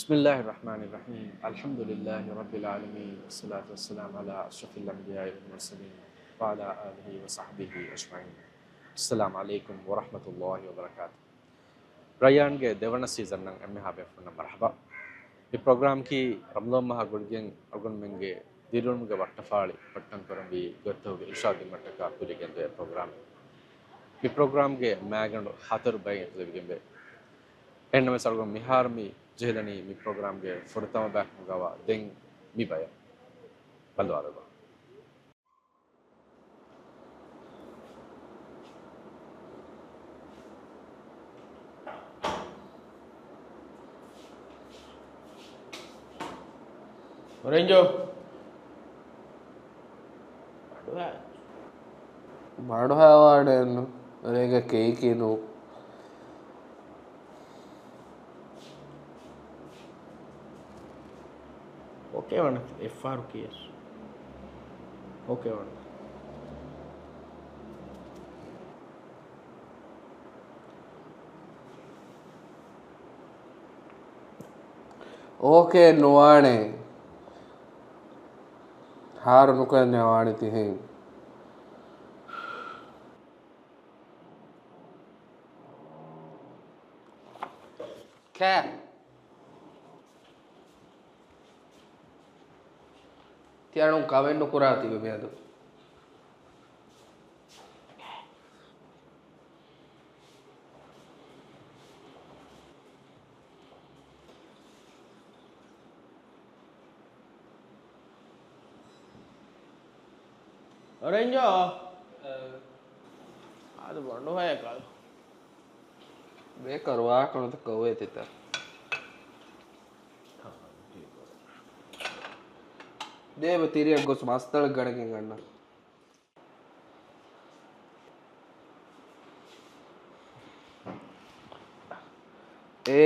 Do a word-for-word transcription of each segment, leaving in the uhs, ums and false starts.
بسم الله الرحمن الرحيم. الحمد لله رب العالمين، والصلاة والسلام على أشرف الأنبياء والمرسلين، وعلى آله وصحبه أجمعين. السلام عليكم ورحمة الله وبركاته. ރައްޔާންގެ ދެވަނަ ސީޒަންއަށް އެންމެހާ ބޭފުޅުންނަށް މަރުޙަބާ. މި ޕްރޮގްރާމަކީ ރަމަޟާން މަހާ ގުޅިގެން އަޅުގަނޑުމެންގެ ދިރިއުޅުމުގެ ވައްޓަފާޅި ބައްޓަން ކުރަންވީ ގޮތްތަކުގެ އިރުޝާދު ދިނުމަށްޓަކާ ކުރިގެންދޮވޭ ޕްރޮގްރާމެއް. މި ޕްރޮގްރާމްގެ މައިގަނޑު ހަތަރު ބައެއް އެކުލެވިގެންވޭ. އެހެންނަމަވެސް އަޅުގަނޑު މިހާރު މި ޖެހިލަނީ މި ޕްރޮގްރާމްގެ ފުރަތަމަ ބަޔަކު ގަވާ ދެން މި ބަޔަށް. ބައްލަވާލައްވާ. ރެންޖޯ. މަޑުހައި. މަޑުހައިވާނެއެއްނު. ރޭގަ ކެއިކީ ނޫ. އޯކޭ ވަނަ އެއްފަހަރު ކިޔަސް. އޯކޭ ވަނަ. އޯކޭ ނުވާނެ. ހާރު ނުކުރެންޏާ ވާނެ ތިހެން. ކޭ. ތި އަޅުން ކަމެއް ނުކުރާތީވެ މިއަދު. ރެންޖޯ. އާދެ، ބަނޑުހައެއް ކަލު. ބޭކަރު ވާހަކަ ނުދައްކަ އޮވޭ ތިތަ. ދޭބަ ތިރިއަށް ގޮސް މަސްތަޅެއް ގަނެގެން އަންނަ. އޭ،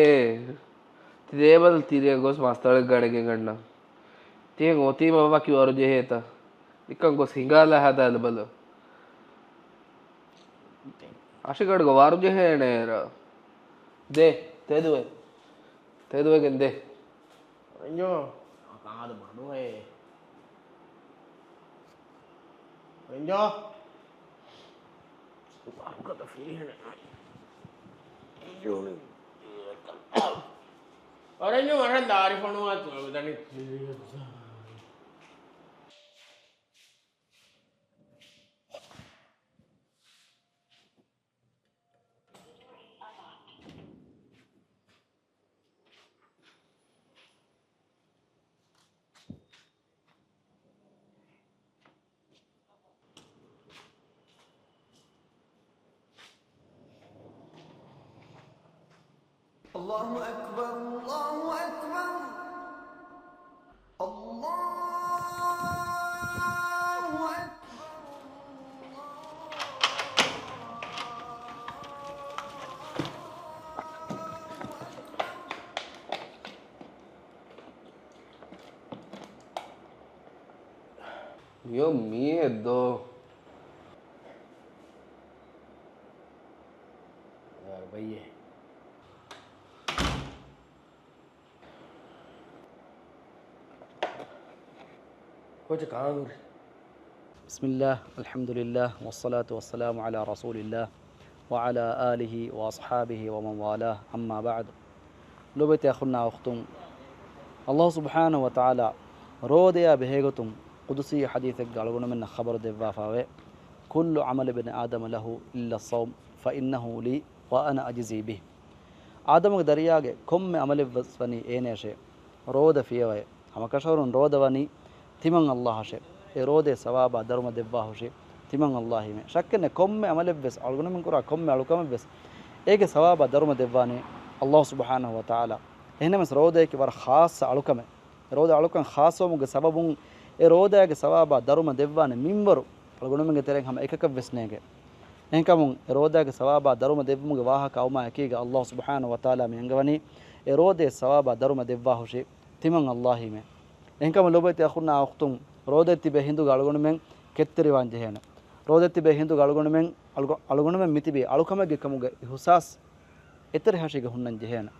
ތި ދޭބަލަ ތިރިއަށް ގޮސް މަސްތަޅެއް ގަނެގެން އަންނަ. ތިހެން އޮތީމަ ވަކި ވަރު ޖެހޭތަ؟ ނިކަން ގޮސް ހިނގާލާ ހަދާލަބަލަ. އަށިގަޑުގަ ވަރު ޖެހޭނެ އޭރަ. ދޭ، ތެދުވެ. ތެދުވެގެން ދޭ. ރެންޖޯ. ކާދަ ބަނޑުހައެއް. ރެންޖޯ. ވަރުގަދަ ފިރިހެނެއް. ރެންޖޯ. ރެންޖޯ މަށަށް ދާރި ފޮނުވާ ތުވެދަނީ. الله أكبر، الله أكبر، الله أكبر. މިއޮ މީހެއް ދޯ؟ އަރބައި. ކޯޗެއް ކާން ހުރި؟ بسم الله، الحمد لله، والصلاة والسلام على رسول الله، وعلى آله وأصحابه ومن والاه، أما بعد. ލޯބިވެތި އަޚުންނާ އުޚްތުން، ﷲ ސުބްޙާނަހޫ ވަތަޢާލާ ރޯދަޔާ ބެހޭގޮތުން ޤުދުސީ ޙަދީޘެއްގަ އަޅުގަނޑުމެންނަށް ޚަބަރު ދެއްވާފައިވޭ، كل عمل ابن آدم له إلا الصوم فإنه لي وأنا أجزي به. އާދަމުގެ ދަރިޔާގެ ކޮންމެ ޢަމަލެއްވެސް ވަނީ އޭނަޔަށޭ. ރޯދަ ފިޔަވައޭ. ހަމަކަށަވަރުން ރޯދަ ވަނީ ތިމަން ﷲ އަށޭ. އެ ރޯދައެއް ސަވާބާ ދަރުމަ ދެއްވާހުށީ ތިމަން ﷲ އީމޭ. ޝައްކެއް ނެތް، ކޮންމެ ޢަމަލެއްވެސް، އަޅުގަނޑުމެން ކުރާ ކޮންމެ އަޅުކަމެއްވެސް އޭގެ ސަވާބާ ދަރުމަ ދެއްވާނީ ﷲ ސުބްޙާނަހޫ ވަތަޢާލާ. އެހެންނަމަވެސް ރޯދައަކީ ވަރަށް ޚާއްޞަ އަޅުކަމެއް. ރޯދަ އަޅުކަން ޚާއްޞަވުމުގެ ސަބަބުން އެ ރޯދައިގެ ސަވާބާ ދަރުމަ ދެއްވާނެ މިންވަރު އަޅުގަނޑުމެންގެ ތެރެއިން ހަމަ އެކަކަށްވެސް ނޭނގެ. އެހެންކަމުން އެ ރޯދައިގެ ސަވާބާ ދަރުމަ ދެއްވުމުގެ ވާހަކަ އައުމާ އެކީގަ ﷲ ސުބްޙާނަހޫ ވަތަޢާލާ މި އަންގަވަނީ އެ ރޯދައެއް ސަވާބާ ދަރުމަ ދެއްވާހުށީ ތިމަން ﷲ އީމޭ. އެހެންކަމުން ލޯބިވެތި އަޚުންނާ އުޚްތުން، ރޯދައެއް ތިބޭ ހިނދުގަ އަޅުގަނޑުމެން ކެތްތެރިވާން ޖެހޭނެ. ރޯދައެއް ތިބޭ ހިނދުގަ އަޅުގަނޑުމެން، އަޅުގަ-، އަޅުގަނޑުމެން މިތިބީ އަޅުކަމެއްގެ ކަމުގެ އިޙުސާސް އެތެރެހަށީގަ ހުންނަން ޖެހޭނެ.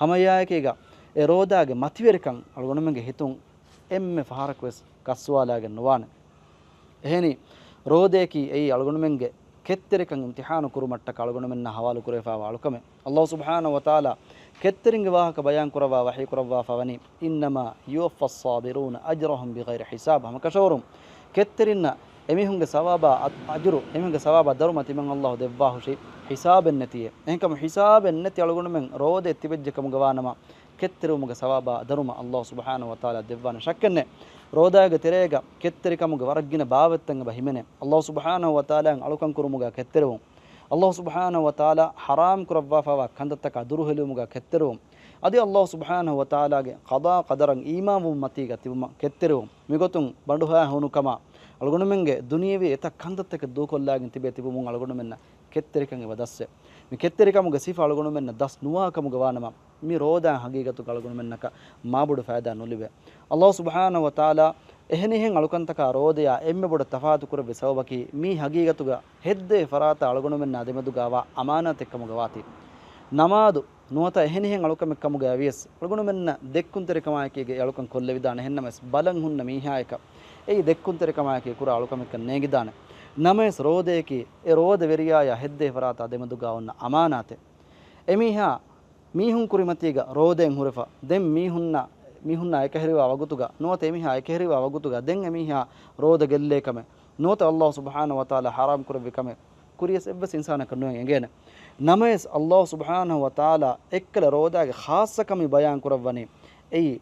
ހަމައެއާއެކީގަ އެ ރޯދާގެ މަތިވެރިކަން އަޅުގަނޑުމެންގެ ހިތުން އެންމެ ފަހަރަކުވެސް ކައްސުވާލާގެން ނުވާނެ. އެހެނީ، ރޯދަޔަކީ އެއީ އަޅުގަނޑުމެންގެ ކެތްތެރިކަން އިމްތިޙާނު ކުރުމަށްޓަކާ އަޅުގަނޑުމެންނާ ހަވާލުކުރެވިފާވާ އަޅުކަމެއް. ﷲ ސުބްޙާނަހޫ ވަތަޢާލާ ކެތްތެރިންގެ ވާހަކަ ބަޔާން ކުރައްވާ ވަޙީ ކުރައްވާފަ ވަނީ، إنما يوفى الصابرون أجرهم بغير حساب. ހަމަ ކަށަވަރުން ކެތްތެރިންނަށް އެމީހުންގެ ސަވާބާ އަ-، އަޖުރު، އެމީހުންގެ ސަވާބާ ދަރުމަ ތިމަން ﷲ ދެއްވާހުށީ ހިސާބެއް ނެތިއޭ. އެހެންކަމުން ހިސާބެއް ނެތި އަޅުގަނޑުމެން ރޯދައެއް ތިބެއްޖެ ކަމުގަ ވާނަމަ، ކެތްތެރިވުމުގެ ސަވާބާ ދަރުމަ ﷲ ސުބްޙާނަހޫ ވަތަޢާލާ ދެއްވާނެ. ޝައްކެއްނެތް، ރޯދާގެ ތެރޭގަ ކެތްތެރިކަމުގެ ވަރަށް ގިނަ ބާވަތްތައް އެބަ ހިމެނޭ. ﷲ ސުބްޙާނަހޫ ވަތަޢާލާއަށް އަޅުކަން ކުރުމުގަ ކެތްތެރިވުން، ﷲ ސުބްޙާނަހޫ ވަތަޢާލާ ޙަރާމް ކުރައްވާފައިވާ ކަންތައްތަކާ ދުރުހެލިވުމުގަ ކެތްތެރިވުން، އަދި ﷲ ސުބްޙާނަހޫ ވަތަޢާލާގެ ޤަޟާ ޤަދަރަށް އީމާންވުމުން މަތީގަ ތިބުމަށް ކެތްތެރިވުން. މިގޮތުން ބަނޑުހައި ހޫނުކަމާ، އަޅުގަނޑުމެންގެ ދުނިޔެވީ އެތައް ކަންތައްތަކެއް ދޫކޮށްލާގެން ތިބޭ ތިބުމުން އަޅުގަނޑުމެންނަށް ކެތްތެރިކަން އެބަ ދަސްވޭ. މި ކެތްތެރިކަމުގެ ސިފަ އަޅުގަނޑުމެންނަށް ދަސް ނުވާ ކަމުގަ ވާނަމަ، މި ރޯދާ ހަގީގަތުގަ އަޅުގަނޑުމެންނަކަށް މާބޮޑު ފައިދާ ނުލިބޭ. ﷲ ސުބްޙާނަހޫ ވަތަޢާލާ އެހެނިހެން އަޅުކަންތަކާ ރޯދަޔާ އެންމެ ބޮޑަށް ތަފާތު ކުރެއްވި ސަބަބަކީ، މީ ހަގީގަތުގަ ހެއްދޭ ފަރާތާ އަޅުގަނޑުމެންނާ ދެމެދުގަވާ އަމާނާތެއްކަމުގަ ވާތީ. ނަމާދު ނުވަތަ އެހެނިހެން އަޅުކަމެއްކަމުގައިވިޔަސް، އަޅުގަނޑުމެންނަށް ދެއްކުންތެރިކަމާއެކީގަ އެ އަޅުކަން ކޮށްލެވިދާނެ. އެހެންނަމަވެސް، ބަލަން ހުންނަ މީހާޔަކަށް އެއީ ދެއްކުންތެރިކަމާއެކީ ކުރާ އަޅުކަމެއްކަން ނޭނގިދާނެ. ނަމަވެސް، ރޯދަޔަކީ އެ ރޯދަވެރިޔާޔާ ހެއްދޭ ފަރާތާ ދެމެދުގަ އޮންނަ އަމާނާތެއް. އެމީހާ މީހުން ކުރިމަތީގަ ރޯދައިން ހުރެފަ، ދެން މީހުންނާ، މީހުންނާ އެކަހެރިވާ ވަގުތުގަ، ނުވަތަ އެމީހާ އެކަހެރިވާ ވަގުތުގަ ދެން އެމީހާ ރޯދަ ގެއްލޭ ކަމެއް، ނުވަތަ ﷲ ސުބްޙާނަހޫ ވަތަޢާލާ ޙަރާމް ކުރެއްވި ކަމެއް ކުރިޔަސް އެއްވެސް އިންސާނަކަށް ނުއެއް އެނގޭނެ. ނަމަވެސް، ﷲ ސުބްޙާނަހޫ ވަތަޢާލާ އެއްކަލަ ރޯދާގެ ޚާއްޞަކަމެއް ބަޔާން ކުރައްވަނީ، އެއީ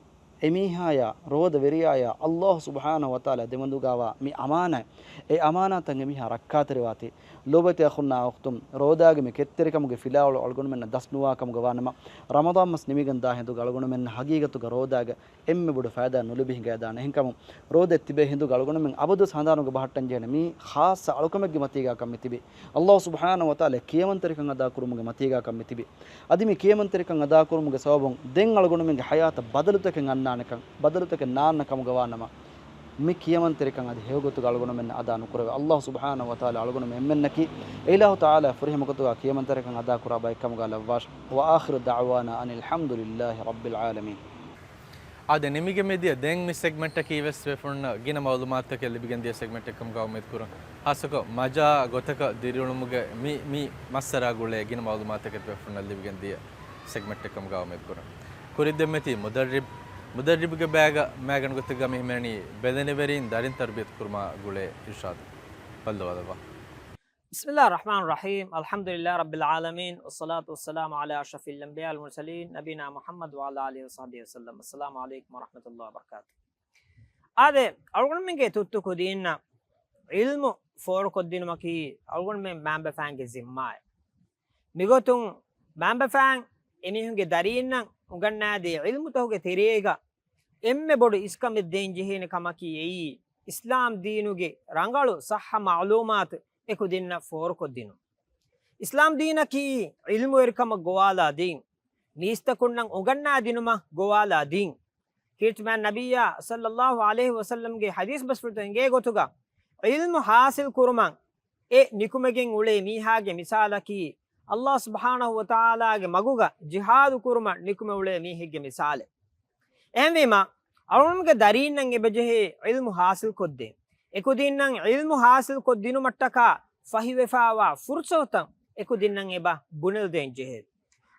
އެމީހާޔާ ރޯދަވެރިޔާޔާ ﷲ ސުބްޙާނަހޫ ވަތަޢާލާ ދެމެދުގަވާ މި އަމާނާތް، އެ އަމާނާތަށް އެމީހާ ރައްކާތެރިވާތީ. ލޯބިވެތި އަޚުންނާ އުޚްތުން، ރޯދާގެ މި ކެތްތެރިކަމުގެ ފިލާވަޅު އަޅުގަނޑުމެންނަށް ދަސް ނުވާ ކަމުގަ ވާނަމަ، ރަމަޟާން މަސް ނިމިގެން ދާ ހިނދުގަ އަޅުގަނޑުމެންނަށް ހަގީގަތުގަ ރޯދާގެ އެންމެ ބޮޑު ފައިދާ ނުލިބި ހިނގައިދާނެ. އެހެންކަމުން، ރޯދައެއް ތިބޭ ހިނދުގަ އަޅުގަނޑުމެން އަބަދުވެސް ހަނދާނުގަ ބަހައްޓަން ޖެހޭނެ މީ ޚާއްޞަ އަޅުކަމެއްގެ މަތީގަ ކަން މި ތިބީ. ﷲ ސުބްޙާނަހޫ ވަތަޢާލާ ކިޔަމަންތެރިކަން އަދާކުރުމުގެ މަތީގަ ކަން މި ތިބީ. އަދި މި ކިޔަމަންތެރިކަން އަދާކުރުމުގެ ސަބަބުން ދެން އަޅުގަނޑުމެންގެ ޙަޔާތަށް ބަދަލުތަކެއް އަންނާނެކަން، ބަދަލުތަކެއް ނާންނަ ކަމުގަ ވާނަމަ، މި ކިޔަމަންތެރިކަން އަދި ހެޔޮގޮތުގަ އަޅުގަނޑުމެންނަށް އަދާ ނުކުރެވޭ. ﷲ ސުބްޙާނަހޫ ވަތަޢާލާ އަޅުގަނޑުމެން އެންމެންނަކީ އެއިލާހު ތަޢާލާ ފުރިހަމަ ގޮތުގަ ކިޔަމަންތެރިކަން އަދާކުރާ ބައެއްކަމުގަ ލައްވާށި. وآخر دعوانا أن الحمد لله رب العالمين. އާދެ، ނިމިގެން މިދިޔަ ދެން މި ސެގްމެންޓަކީ ވެސް ބޭފުޅުންނަށް ގިނަ މަޢުލޫމާތުތަކެއް ލިބިގެން ދިޔަ ސެގްމެންޓެއް ކަމުގަ އުއްމީދު ކުރަން. ޚާއްޞަކޮށް، މަޖާ ގޮތަކަށް ދިރިއުޅުމުގެ މި، މި މައްސަރާ ގުޅޭ ގިނަ މަޢުލޫމާތުތަކެއް ބޭފުޅުންނަށް ލިބިގެން ދިޔަ ސެގްމެންޓެއް ކަމުގަ އުއްމީދު ކުރަން. ކުރިއަށް ދެންމެތީ މުދައްރިބް، މުދައްރިބުގެ ބައިގަ މައިގަނޑު ގޮތެއްގަ މި ހިމެނެނީ ބެލެނިވެރިން ދަރިން ތަރުބިޔަތު ކުރުމާ ގުޅޭ އިރްޝާދު. ބައްލަވާލައްވާ. بسم الله الرحمن الرحيم. الحمد لله رب العالمين، والصلاة والسلام على أشرف الأنبياء والمرسلين، نبينا محمد وعلى آله وصحبه وسلم. السلام عليكم ورحمة الله وبركاته. އާދެ، އަޅުގަނޑުމެންގެ ތުއްތު ކުދީންނަށް ޢިލްމު ފޯރުކޮށްދިނުމަކީ އަޅުގަނޑުމެން މައިންބަފައިންގެ ޒިންމާއެއް. މިގޮތުން މައިންބަފައިން އެމީހުންގެ ދަރީންނަށް އުނގަންނާދޭ ޢިލްމުތަކުގެ ތެރޭގަ އެންމެ ބޮޑު އިސްކަމެއް ދޭން ޖެހޭނެ ކަމަކީ އެއީ، އިސްލާމް ދީނުގެ ރަނގަޅު ޞައްޙަ މަޢުލޫމާތު އެކުދިންނަށް ފޯރުކޮށްދިނުން. އިސްލާމް ދީނަކީ ޢިލްމުވެރިކަމަށް ގޮވާލާ ދީން. މީސްތަކުންނަށް އުނގަންނާ ދިނުމަށް ގޮވާލާ ދީން. ކީރިތި މާތް ނަބިއްޔާ ޞައްލައްލާހު ޢަލައިހި ވަސައްލަމްގެ ޙަދީޘް ބަސްފުޅުތައް އެނގޭ ގޮތުގަ، ޢިލްމު ޙާޞިލް ކުރުމަށް އެ ނިކުމެގެން އުޅޭ މީހާގެ މިސާލަކީ، ﷲ ސުބްޙާނަހޫ ވަތަޢާލާގެ މަގުގަ ޖިހާދު ކުރުމަށް ނިކުމެ އުޅޭ މީހެއްގެ މިސާލެއް. އެހެންވީމަ، އަޅުގަނޑުގެ ދަރީންނަށް އެބަޖެހޭ ޢިލްމު ޙާޞިލްކޮށްދޭން. އެކުދީންނަށް ޢިލްމު ޙާޞިލްކޮށްދިނުމަށްޓަކާ ފަހިވެފާވާ ފުރުޞަތުތައް އެކުދިންނަށް އެބަ ބުނެލަދޭން ޖެހޭ.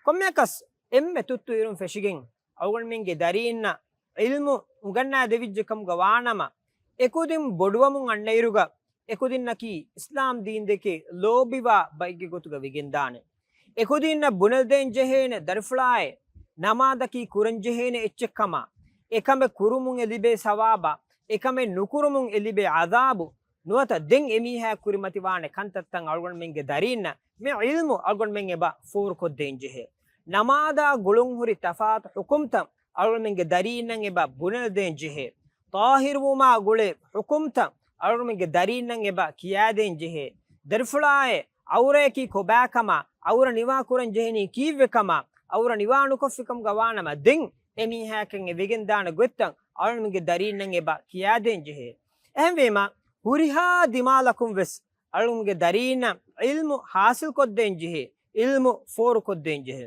ކޮންމެއަކަސް އެންމެ ތުއްތު އިރުން ފެށިގެން، އަޅުގަނޑުމެންގެ ދަރީންނަށް ޢިލްމު އުނގަންނާ ދެވިއްޖެ ކަމުގަ ވާނަމަ، އެކުދިން ބޮޑުވަމުން އަންނައިރުގަ، އެކުދިންނަކީ އިސްލާމް ދީންދެކެ ލޯބިވާ ބައެއްގެ ގޮތުގަ ވެގެންދާނެ. އެކުދިންނަށް ބުނެލަދޭން ޖެހޭނެ ދަރިފުޅާއޭ، ނަމާދަކީ ކުރަން ޖެހޭނެ އެއްޗެއް ކަމަށް، އެކަމެއް ކުރުމުން އެ ލިބޭ ސަވާބާ، އެކަމެއް ނުކުރުމުން އެ ލިބޭ ޢަޛާބު، ނުވަތަ ދެން އެމީހާ ކުރިމަތިވާނެ ކަންތައްތައް އަޅުގަނޑުމެންގެ ދަރީންނަށް މި ޢިލްމު އަޅުގަނޑުމެން އެބަ ފޯރުކޮށްދޭން ޖެހޭ. ނަމާދާ ގުޅުންހުރި ތަފާތު ޙުކުމްތައް އަޅުގަނޑުމެންގެ ދަރީންނަށް އެބަ ބުނެލަދޭން ޖެހޭ. ޠާހިރުވުމާ ގުޅޭ ޙުކުމްތައް އަޅުގަނޑުމެންގެ ދަރީންނަށް އެބަ ކިޔާދޭން ޖެހޭ. ދަރިފުޅާއޭ، ޢައުރަޔަކީ ކޮބާކަމާ، ޢައުރަ ނިވާ ކުރަން ޖެހެނީ ކީއްވެކަމާ، ޢައުރަ ނިވާ ނުކޮށްފިކަމުގަ ވާނަމަ ދެން އެމީހާއަކަށް އެ ވެގެންދާނެ ގޮތްތައް އަޅުގަނޑުމެންގެ ދަރީންނަށް އެބަ ކިޔާދޭން ޖެހޭ. އެހެންވީމަ، ހުރިހާ ދިމާލަކުން ވެސް އަޅުގަނޑުމެންގެ ދަރީންނަށް ޢިލްމު ޙާޞިލްކޮށްދޭން ޖެހޭ، ޢިލްމު ފޯރުކޮށްދޭން ޖެހޭ.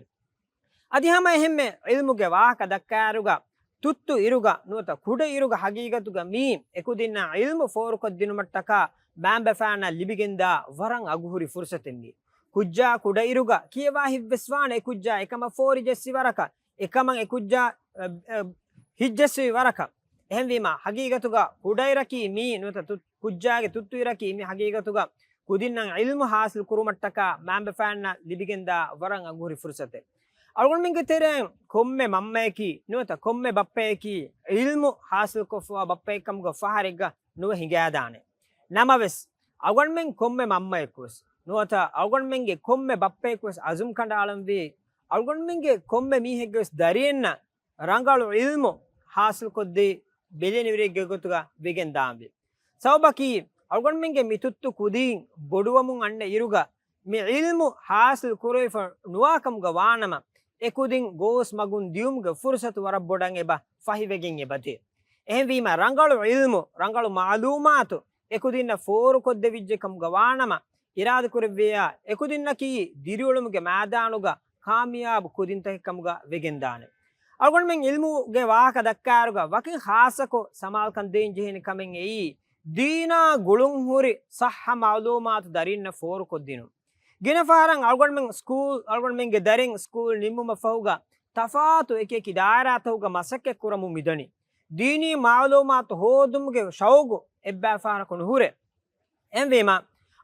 އަދި ހަމަ އެހެންމެ ޢިލްމުގެ ވާހަކަ ދައްކާއިރުގަ، ތުއްތު އިރުގަ ނުވަތަ ކުޑަ އިރުގަ ހަގީގަތުގަ މީ އެކުދިންނަށް ޢިލްމު ފޯރުކޮށްދިނުމަށްޓަކާ މާނބަފާނަށް ލިބިގެންދާ ވަރަށް އަގުހުރި ފުރުސަތެއް މީ. ކުއްޖާ ކުޑައިރުގަ ކިޔަވާ ހިތްވެސް ވާނެ އެ ކުއްޖާ އެކަމަށް ފޯރި ޖެއްސި ވަރަކަށް، އެކަމަށް އެ ކުއްޖާ، އަ، އަ، ހިތްޖެއްސިވި ވަރަކަށް. އެހެންވީމަ، ހަގީގަތުގަ ކުޑައިރަކީ މީ ނުވަތަ ތު-، ކުއްޖާގެ ތުއްތުއިރަކީ މި ހަގީގަތުގަ ކުދިންނަށް ޢިލްމު ޙާޞިލް ކުރުމަށްޓަކާ މާނބަފާންނަށް ލިބިގެންދާ ވަރަށް އަގުހުރި ފުރުސަތެއް. އަޅުގަނޑުމެންގެ ތެރެއިން ކޮންމެ މަންމަޔަކީ ނުވަތަ ކޮންމެ ބައްޕަޔަކީ ޢިލްމު ޙާޞިލްކޮށްފަވާ ބައްޕައެއްކަމުގަ ފަހަރެއްގަ ނުވެ ހިނގާދާނެ. ނަމަވެސް، އަޅުގަނޑުމެން ކޮންމެ މަންމަޔަކުވެސް ނުވަތަ އަޅުގަނޑުމެންގެ ކޮންމެ ބައްޕަޔަކުވެސް އަޒުމް ކަނޑައަޅަންވީ، އަޅުގަނޑުމެންގެ ކޮންމެ މީހެއްގެވެސް ދަރީންނަށް ރަނގަޅު ޢިލްމު ޙާޞިލްކޮށްދީ، ބިލިޔަނިވެރިއެއްގެ ގޮތުގަ ވެގެން ދާންވީ. ސަބަބަކީ، އަޅުގަނޑުމެންގެ މި ތުއްތު ކުދީން ބޮޑުވަމުން އަންނަ އިރުގަ މި ޢިލްމު ޙާޞިލް ކުރެވިފަ ނުވާކަމުގަ ވާނަމަ، އެ ކުދިން ގޯސް މަގުން ދިޔުމުގެ ފުރުޞަތު ވަރަށް ބޮޑަށް އެބަ ފަހިވެގެން އެބަދޭ. އެހެންވީމަ، ރަނގަޅު ޢިލްމު، ރަނގަޅު މަޢުލޫމާތު އެކުދިންނަށް ފޯރުކޮށްދެވިއްޖެ ކަމުގަ ވާނަމަ، އިރާދަކުރެއްވިއްޔާ، އެކުދިންނަކީ ދިރިއުޅުމުގެ މައިދާނުގަ ކާމިޔާބު ކުދިންތަކެއް ކަމުގަ ވެގެންދާނެ. އަޅުގަނޑުމެން ޢިލްމުގެ ވާހަކަ ދައްކާއިރުގަ ވަކިން ޚާއްޞަކޮށް ސަމާލުކަން ދޭން ޖެހޭނެ ކަމެއް އެއީ، ދީނާ ގުޅުންހުރި ޞައްޙަ މަޢުލޫމާތު ދަރީންނަށް ފޯރުކޮށްދިނުން. ގިނަ ފަހަރަށް އަޅުގަނޑުމެން ސްކޫލް، އަޅުގަނޑުމެންގެ ދަރިން ސްކޫލް ނިންމުމަށް ފަހުގަ ތަފާތު އެކިއެކި ދާއިރާތަކުގަ މަސައްކަތް ކުރަމުން މިދަނީ. ދީނީ މަޢުލޫމާތު ހޯދުމުގެ ޝައުގު އެއްބައި ފަހަރަކު ނުހުރޭ. އެހެންވީމަ،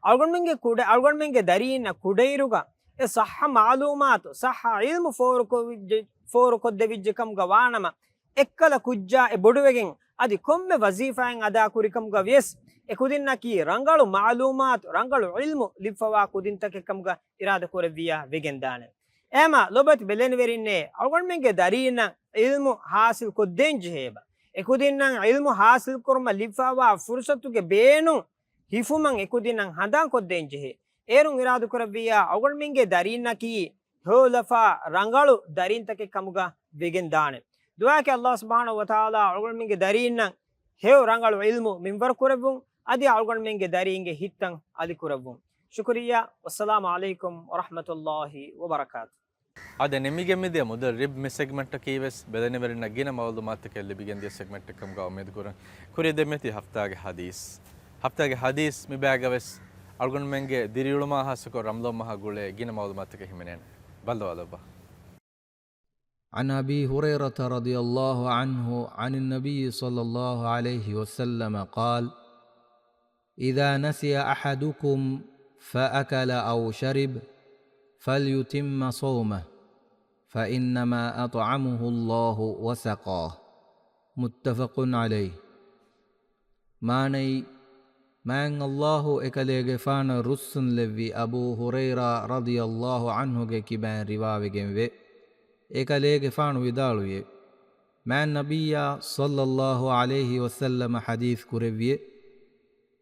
އަޅުގަނޑުމެންގެ ކުޑަ-، އަޅުގަނޑުމެންގެ ދަރީންނަށް ކުޑައިރުގަ އެ ޞައްޙަ މަޢުލޫމާތު، ޞައްޙަ ޢިލްމު ފޯރުކޮށް-، ފޯރުކޮށްދެވިއްޖެ ކަމުގަ ވާނަމަ، އެއްކަލަ ކުއްޖާ އެ ބޮޑުވެގެން އަދި ކޮންމެ ވަޒީފާއެއް އަދާކުރިކަމުގަ ވިޔަސް، އެ ކުދިންނަކީ ރަނގަޅު މަޢުލޫމާތު، ރަނގަޅު ޢިލްމު ލިބިފަވާ ކުދިންތަކެއް ކަމުގަ އިރާދަކުރެއްވިއްޔާ ވެގެންދާނެ. އެހެމަ ލޮބުވެތި ބެލެނިވެރިންނޭ، އަޅުގަނޑުމެންގެ ދަރީންނަށް ޢިލްމު ޙާޞިލް ކޮށްދޭން ޖެހޭ އެބަ. އެކުދިންނަށް ޢިލްމު ޙާޞިލް ކުރުމަށް ލިބިފަވާ ފުރުޞަތުގެ ބޭނުން ހިފުމަށް އެކުދިންނަށް ހަނދާން ކޮށްދޭން ޖެހޭ. އޭރުން އިރާދަކުރެއްވިއްޔާ، އަޅުގަނޑުމެންގެ ދަރީންނަކީ ހެޔޮލަފާ ރަނގަޅު ދަރީންތަކެއް ކަމުގަ ވެގެން ދާނެ. ދުޢާއަކީ ﷲ ސުބްޙާނަހޫ ވަތަޢާލާ އަޅުގަނޑުމެންގެ ދަރީންނަށް ހެޔޮ ރަނގަޅު ޢިލްމު މިންވަރު ކުރެއްވުން، އަދި އަޅުގަނޑުމެންގެ ދަރީންގެ ހިތްތައް އަލި ކުރެއްވުން. ޝުކުރިއްޔާ. ވައްސަލާމު ޢަލައިކުމް ވަރަޙްމަތުﷲ ވަބަރަކާތު. އާދެ، ނިމިގެން މިދިޔަ މުދައްރިބް މި ސެގްމެންޓަކީ ވެސް ބެލެނިވެރިންނަށް ގިނަ މަޢުލޫމާތުތަކެއް ލިބިގެން ދިޔަ ސެގްމެންޓެއް ކަމުގަ އުއްމީދު ކުރަން. ކުރިއަށް ދެމިތި ހަފްތާގެ ޙަދީޘް. ހަފްތާގެ ޙަދީޘް މި ބަޔަކަށް ވެސް އަޅުގަނޑުމެންގެ ދިރިއުޅުމާ ޚާއްޞަކޮށް ރަމަޟާން މަހާ ގުޅޭ ގިނަ މަޢުލޫމާތުތަކެއް ހިމެނޭނެ. ބައްލަވާލައްވާ. عن أبي هريرة رضي الله عنه عن النبي صلى الله عليه وسلم قال: إذا نسي أحدكم فأكل أو شرب فليتم صومه، فإنما أطعمه الله وسقاه. متفق عليه. މާނައީ، މާތް ﷲ އެކަލޭގެފާނަށް ރުއްސުންލެއްވި އަބޫ ހުރައިރާ ރަޟިޔަﷲ ޢަންހުގެ ކިބައިން ރިވާވެގެންވޭ. އެކަލޭގެފާނު ވިދާޅުވިއެވެ. މާތް ނަބިއްޔާ ޞައްލަﷲ ޢަލައިހި ވަސައްލަމަ ޙަދީޘް ކުރެއްވިއެވެ.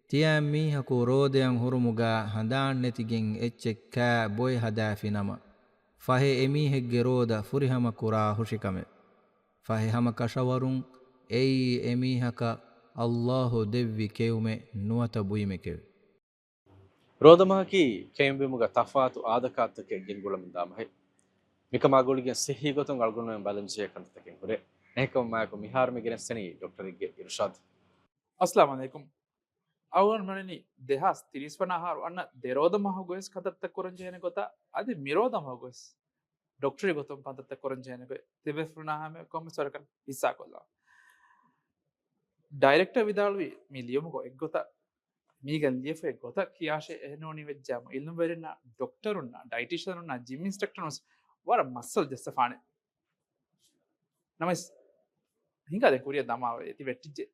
ތިޔައިން މީހަކު ރޯދަޔަށް ހުރުމުގަ ހަނދާން ނެތިގެން އެއްޗެއް ކާ ބޮއެ ހަދާފިނަމަ، ފަހެ އެމީހެއްގެ ރޯދަ ފުރިހަމަ ކުރާ ހުށިކަމެވެ. ފަހެ ހަމަ ކަށަވަރުން އެއީ އެމީހަކަށް ﷲ ދެއްވި ކެއުމެއް ނުވަތަ ބުއިމެކެވެ. ރޯދަމަހަކީ ކެއުންބީމުގަ ތަފާތު އާދަކާތަކެއް ގެންގުޅަމުންދާ މަހެއް. މިކަމާ ގުޅިގެން ޞިއްޙީ ގޮތުން އަޅުގަނޑުމެން ބަލަންޖެހޭ ކަންތައްތަކެއް ހުރޭ. އެހެންކަމުން މާތްކޮށް މިހާރު މި ގެނެސްދެނީ ޑޮކްޓަރެއްގެ އިރުޝާދު. އައްސަލާމު ޢަލައިކުމް. އަޅުގަނޑުމެން ދެހާސް ތިރީސް ވަނަ އަހަރު އަންނަ ދެ ރޯދަމަހުގަވެސް ކަންތައްތައް ކުރަންޖެހޭނެ ގޮތަށް އަދި މި ރޯދަމަހުގަވެސް ޑޮކްޓަރީ ގޮތުން ކަންތައްތައް ކުރަންޖެހޭނެ ގޮތް ތިބޭފުޅުންނާ ހަމަ ކޮންމެސް ވަރަކަށް ހިއްސާކޮށްލާ. ޑައިރެކްޓަރ ވިދާޅުވީ މި ލިޔުމުގަ އެއްގޮތަށް މީގަ ލިޔެފަ އެއްގޮތަށް ކިޔާށޭ އެހެންނޫނީ ވެއްޖެއްޔާމު ޢިލްމުވެރިންނަށް، ޑޮކްޓަރުންނަށް، ޑައިޓިޝަނުންނަށް، ޖިމް އިންސްޓްރަކްޓަރުން ވެސް ވަރަށް މައްސަލަ ޖައްސަފާނެ. ނަމަވެސް، ހިނގާ ދެން ކުރިއަށް ދަމާ އެތި ވެއްޓިއްޖެ.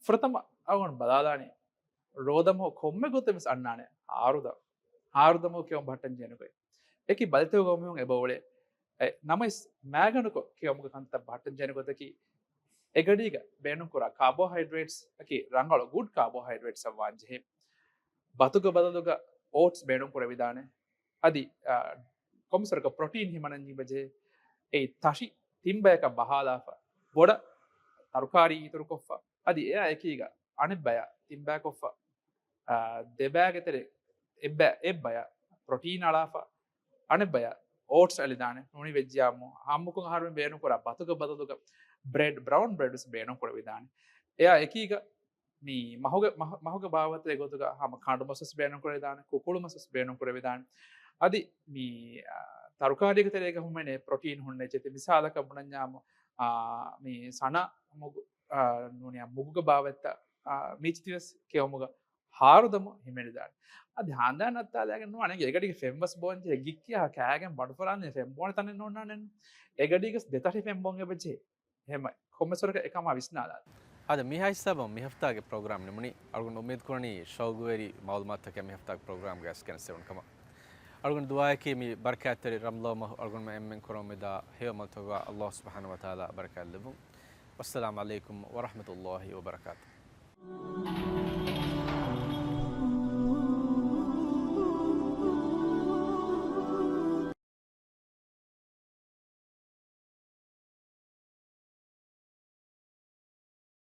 ފުރަތަމަ އަޅުގަނޑު ބަލާލާނީ، ރޯދަމަހު ކޮންމެ ގޮތެއް ވެސް އަންނާނެ އާރުދަ، އާރުދަމަހު ކެއުން ބަހައްޓަން ޖެހޭނެ ގޮތް. އެކި ބަލިތަކުގަ މީހުން އެބަ އުޅޭ. އެ، ނަމަވެސް، މައިގަނޑުކޮށް ކެއުމުގެ ކަންތައް ބަހައްޓަން ޖެހޭނެ ގޮތަކީ، އެގަޑީގަ ބޭނުންކުރާ ކާބޯހައިޑްރޭޓްސް އަކީ ރަނގަޅު ގުޑް ކާބޯހައިޑްރޭޓްސް އަށް ވާން ޖެހޭ. ބަތުގެ ބަދަލުގަ އޯޓްސް ބޭނުން ކުރެވިދާނެ. އަދި، އާ، ކޮންމެސް ވަރަކަށް ޕްރޮޓީން ހިމަނަން ޖެހޭ. އެއީ ތަށި ތިން ބަޔަކަށް ބަހާލާފަ، ބޮޑަށް ތަރުކާރީ އިތުރުކޮށްފަ، އަދި އެއާ އެކީގަ އަނެއް ބަޔަށް ތިން ބަޔަކޮށްފަ، އާ، ދެ ބަޔެއްގެ ތެރޭ އެއް ބަޔަށް، އެއް ބަޔަށް ޕްރޮޓީން އަޅާފަ، އަނެއް ބަޔަށް އޯޓްސް އެޅިދާނެ. ނޫނީ ވެއްޖިއްޔާމު ހަމަކޮށް އަހަރުމެން ބޭނުންކުރާ ބަތުގެ ބަދަލުގަ ބްރެޑް، ބްރައުން ބްރެޑް ވެސް ބޭނުންކުރެވިދާނެ. އެއާ އެކީގަ މި މަހުގެ، މަހު-، މަހުގެ ބާވަތުގެ ގޮތުގަ ހަމަ ކަނޑުމަސް ވެސް ބޭނުންކުރެވިދާނެ، ކުކުޅުމަސް ވެސް ބޭނުންކުރެވިދާނެ. އަދި މި، އާ، ތަރުކާރީގެ ތެރޭގަ ހުންނަ ޕްރޮޓީން ހުންނަ އެއްޗެތި. މިސާލަކަށް ބުނަންޏާމު، އާ، މި ސަނާ މުގު، އާ، ނޫނިޔާ މުގުގެ ބާވަތްތައް، އާ، މީޗިތި ވެސް ކެއުމުގަ ހާރުދަމު ހިމެނިދާނެ. އަދި ހާނދާން އައްތާލާގެން ނުވާނެ އެގަޑީގެ ފެން ވެސް ބޯންޖެހޭ. ގިއްކިޔާ ކާގެން ބަނޑުފުރާނެ ފެން ބޯނެ ތަނެއް ނޯންނާނެ. އެގަޑީގަސް ދެތަށި ފެން ބޯން އެބަޖެހޭ. އެހެމަ ކޮންމެސްވަރަކަށް އެކަމާ ވިސްނާލާ. އާދެ، މިހާ ހިސާބަށް މި ހަފްތާގެ ޕްރޮގްރާމް ނިމުނީ. އަޅުގަނޑު އުއްމީދު ކުރަނީ ޝައުގުވެރި މައުލޫމާތުތަކެއް މި ހަފްތާގެ ޕްރޮގްރާމްގަ އަސް ގެނެސްދެވުނު ކަމަށް. އަޅުގަނޑު ދުޢާއަކީ މި ބަރަކާތްތެރި ރަމަޟާން މަހު އަޅުގަނޑުމެން އެންމެން ކުރަމުން މިދާ ހެޔޮ އަމަލުތަކުގަ ﷲ ސުބްޙާނަހޫ ވަތަޢާލާ ބަރަކާތް ލެއްވުން. ވައްސަލާމް ޢަލައިކުމް ވަރަޙްމަތުﷲ ވަބަރަކާތު.